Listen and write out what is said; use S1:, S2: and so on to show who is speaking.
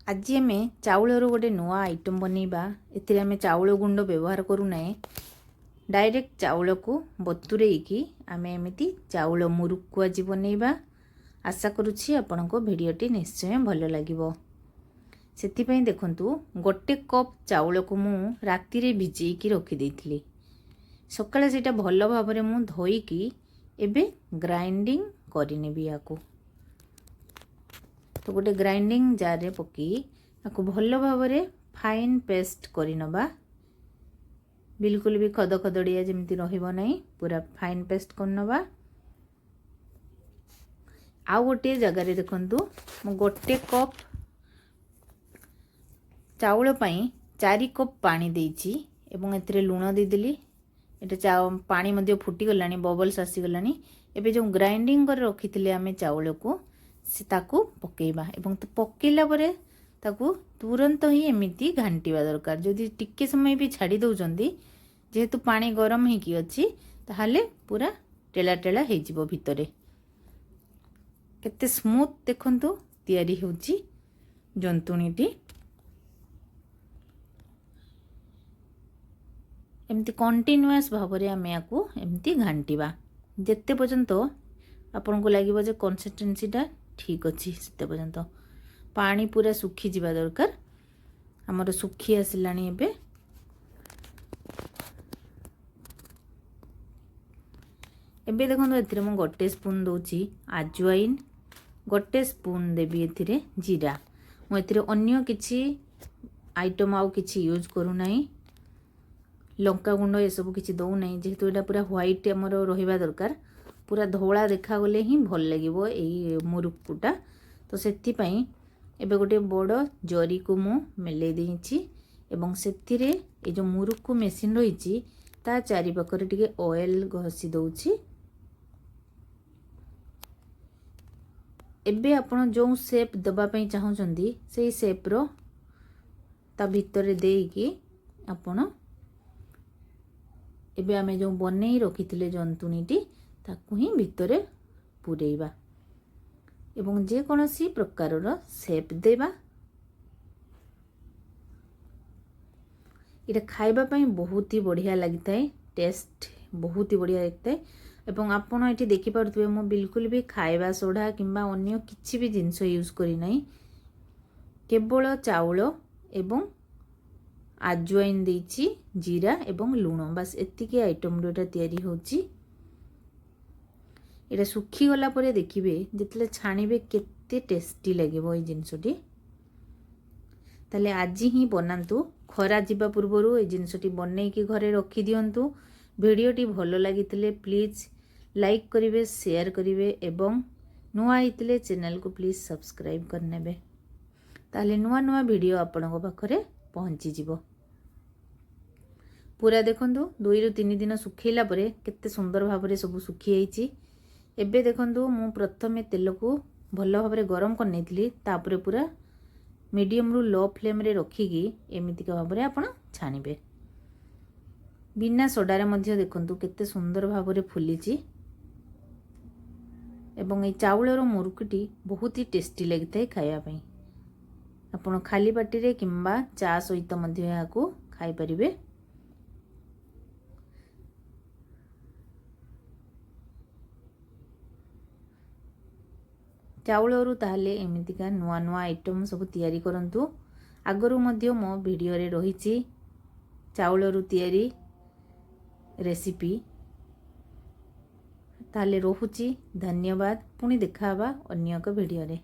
S1: ଆଜି ଆମେ ଚାଉଳର ଗୋଟେ ନୂଆ ଆଇଟମ୍ ବନେଇବା। ଏଥିରେ ଆମେ ଚାଉଳ ଗୁଣ୍ଡ ବ୍ୟବହାର କରୁନାହେଁ। ଡାଇରେକ୍ଟ ଚାଉଳକୁ ବତୁରେଇକି ଆମେ ଏମିତି ଚାଉଳ ମୁରୁକୁ ଆଜି ବନେଇବା। ଆଶା କରୁଛି ଆପଣଙ୍କୁ ଭିଡ଼ିଓଟି ନିଶ୍ଚୟ ଭଲ ଲାଗିବ। ସେଥିପାଇଁ ଦେଖନ୍ତୁ, ଗୋଟେ କପ୍ ଚାଉଳକୁ ମୁଁ ରାତିରେ ଭିଜେଇକି ରଖିଦେଇଥିଲି। ସକାଳେ ସେଇଟା ଭଲ ଭାବରେ ମୁଁ ଧୋଇକି ଏବେ ଗ୍ରାଇଣ୍ଡିଙ୍ଗ କରିନେବି ୟାକୁ। ତ ଗୋଟେ ଗ୍ରାଇଣ୍ଡିଙ୍ଗ ଜାର୍ରେ ପକାଇ ତାକୁ ଭଲ ଭାବରେ ଫାଇନ୍ ପେଷ୍ଟ କରିନେବା। ବିଲକୁଲ ବି ଖଦ ଖଦଡ଼ିଆ ଯେମିତି ରହିବ ନାହିଁ, ପୁରା ଫାଇନ୍ ପେଷ୍ଟ କରିନେବା। ଆଉ ଗୋଟିଏ ଜାଗାରେ ଦେଖନ୍ତୁ, ମୁଁ ଗୋଟେ କପ୍ ଚାଉଳ ପାଇଁ 4 କପ୍ ପାଣି ଦେଇଛି ଏବଂ ଏଥିରେ ଲୁଣ ଦେଇଦେଲି। ଏଇଟା ପାଣି ମଧ୍ୟ ଫୁଟିଗଲାଣି, ବବଲ୍ସ ଆସିଗଲାଣି। ଏବେ ଯେଉଁ ଗ୍ରାଇଣ୍ଡିଙ୍ଗ କରି ରଖିଥିଲେ ଆମେ ଚାଉଳକୁ, ସେ ତାକୁ ପକାଇବା ଏବଂ ପକାଇଲା ପରେ ତାକୁ ତୁରନ୍ତ ହିଁ ଏମିତି ଘାଣ୍ଟିବା ଦରକାର। ଯଦି ଟିକେ ସମୟ ବି ଛାଡ଼ି ଦେଉଛନ୍ତି, ଯେହେତୁ ପାଣି ଗରମ ହେଇକି ଅଛି, ତାହେଲେ ପୁରା ଟେଳା ଟେଳା ହେଇଯିବ ଭିତରେ। କେତେ ସ୍ମୁଥ୍ ଦେଖନ୍ତୁ ତିଆରି ହେଉଛି ଜନ୍ତୁଣୀଟି। ଏମିତି କଣ୍ଟିନ୍ୟୁଅସ୍ ଭାବରେ ଆମେ ୟାକୁ ଏମିତି ଘାଣ୍ଟିବା, ଯେତେ ପର୍ଯ୍ୟନ୍ତ ଆପଣଙ୍କୁ ଲାଗିବ ଯେ କନସିଷ୍ଟେନ୍ସିଟା ଠିକ୍ ଅଛି ସେତେ ପର୍ଯ୍ୟନ୍ତ। ପାଣି ପୁରା ଶୁଖିଯିବା ଦରକାର। ଆମର ଶୁଖି ଆସିଲାଣି ଏବେ। ଏବେ ଦେଖନ୍ତୁ, ଏଥିରେ ମୁଁ ଗୋଟେ ସ୍ପୁନ୍ ଦେଉଛି ଆଜୱାଇନ୍, ଗୋଟେ ସ୍ପୁନ୍ ଦେବି ଏଥିରେ ଜିରା। ମୁଁ ଏଥିରେ ଅନ୍ୟ କିଛି ଆଇଟମ୍ ଆଉ କିଛି ୟୁଜ୍ କରୁନାହିଁ। ଲଙ୍କା ଗୁଣ୍ଡ ଏସବୁ କିଛି ଦେଉନାହିଁ, ଯେହେତୁ ଏଇଟା ପୁରା ହ୍ୱାଇଟ୍ ଆମର ରହିବା ଦରକାର। ପୁରା ଧଳା ଦେଖାଗଲେ ହିଁ ଭଲ ଲାଗିବ ଏଇ ମୁରୁକୁଟା। ତ ସେଥିପାଇଁ ଏବେ ଗୋଟେ ବଡ଼ ଜରିକୁ ମୁଁ ମେଲେଇ ଦେଇଛି ଏବଂ ସେଥିରେ ଏ ଯେଉଁ ମୁରୁକୁ ମେସିନ୍ ରହିଛି, ତା ଚାରିପାଖରେ ଟିକେ ଅଏଲ୍ ଘଷି ଦେଉଛି। ଏବେ ଆପଣ ଯେଉଁ ସେପ୍ ଦେବା ପାଇଁ ଚାହୁଁଛନ୍ତି, ସେଇ ସେପ୍ର ତା ଭିତରେ ଦେଇକି ଆପଣ ଏବେ ଆମେ ଯେଉଁ ବନେଇ ରଖିଥିଲେ ଜନ୍ତୁଣୀଟି, ତାକୁ ହିଁ ଭିତରେ ପୂରେଇବା ଏବଂ ଯେକୌଣସି ପ୍ରକାରର ସେପ୍ ଦେବା। ଏଇଟା ଖାଇବା ପାଇଁ ବହୁତ ହି ବଢ଼ିଆ ଲାଗିଥାଏ, ଟେଷ୍ଟ ବହୁତ ହି ବଢ଼ିଆ ଲାଗିଥାଏ। ଏବଂ ଆପଣ ଏଠି ଦେଖିପାରୁଥିବେ, ମୁଁ ବିଲକୁଲ ବି ଖାଇବା ସୋଢ଼ା କିମ୍ବା ଅନ୍ୟ କିଛି ବି ଜିନିଷ ୟୁଜ୍ କରିନାହିଁ। କେବଳ ଚାଉଳ ଏବଂ ଆଜୱାଇନ୍ ଦେଇଛି, ଜିରା ଏବଂ ଲୁଣ, ବାସ୍ ଏତିକି ଆଇଟମ୍ରୁ ଏଇଟା ତିଆରି ହେଉଛି। ଏଇଟା ଶୁଖିଗଲା ପରେ ଦେଖିବେ, ଯେତେବେଳେ ଛାଣିବେ କେତେ ଟେଷ୍ଟି ଲାଗିବ ଏଇ ଜିନିଷଟି। ତାହେଲେ ଆଜି ହିଁ ବନାନ୍ତୁ, ଖରା ଯିବା ପୂର୍ବରୁ ଏଇ ଜିନିଷଟି ବନେଇକି ଘରେ ରଖିଦିଅନ୍ତୁ। ଭିଡ଼ିଓଟି ଭଲ ଲାଗିଥିଲେ ପ୍ଲିଜ୍ ଲାଇକ୍ କରିବେ, ସେୟାର କରିବେ ଏବଂ ନୂଆ ହେଇଥିଲେ ଚ୍ୟାନେଲକୁ ପ୍ଲିଜ୍ ସବସ୍କ୍ରାଇବ୍ କରିନେବେ। ତାହେଲେ ନୂଆ ନୂଆ ଭିଡ଼ିଓ ଆପଣଙ୍କ ପାଖରେ ପହଞ୍ଚିଯିବ। ପୁରା ଦେଖନ୍ତୁ, 2ରୁ 3 ଦିନ ଶୁଖେଇଲା ପରେ କେତେ ସୁନ୍ଦର ଭାବରେ ସବୁ ଶୁଖିଯାଇଛି। ଏବେ ଦେଖନ୍ତୁ, ମୁଁ ପ୍ରଥମେ ତେଲକୁ ଭଲ ଭାବରେ ଗରମ କରିନେଇଥିଲି। ତାପରେ ପୁରା ମିଡ଼ିୟମରୁ ଲୋ ଫ୍ଲେମ୍ରେ ରଖିକି ଏମିତିକା ଭାବରେ ଆପଣ ଛାଣିବେ। ବିନା ସୋଡ଼ାରେ ମଧ୍ୟ ଦେଖନ୍ତୁ କେତେ ସୁନ୍ଦର ଭାବରେ ଫୁଲିଛି ଏବଂ ଏଇ ଚାଉଳର ମୁରୁକୁଟି ବହୁତ ହି ଟେଷ୍ଟି ଲାଗିଥାଏ ଖାଇବା ପାଇଁ। ଆପଣ ଖାଲି ପାଟିରେ କିମ୍ବା ଚା ସହିତ ମଧ୍ୟ ଏହାକୁ ଖାଇପାରିବେ। ଚାଉଳରୁ ତାହେଲେ ଏମିତିକା ନୂଆ ନୂଆ ଆଇଟମ୍ ସବୁ ତିଆରି କରନ୍ତୁ। ଆଗରୁ ମଧ୍ୟ ମୋ ଭିଡ଼ିଓରେ ରହିଛି ଚାଉଳରୁ ତିଆରି ରେସିପି। ତାହେଲେ ରହୁଛି, ଧନ୍ୟବାଦ। ପୁଣି ଦେଖା ହେବା ଅନ୍ୟ ଏକ ଭିଡ଼ିଓରେ।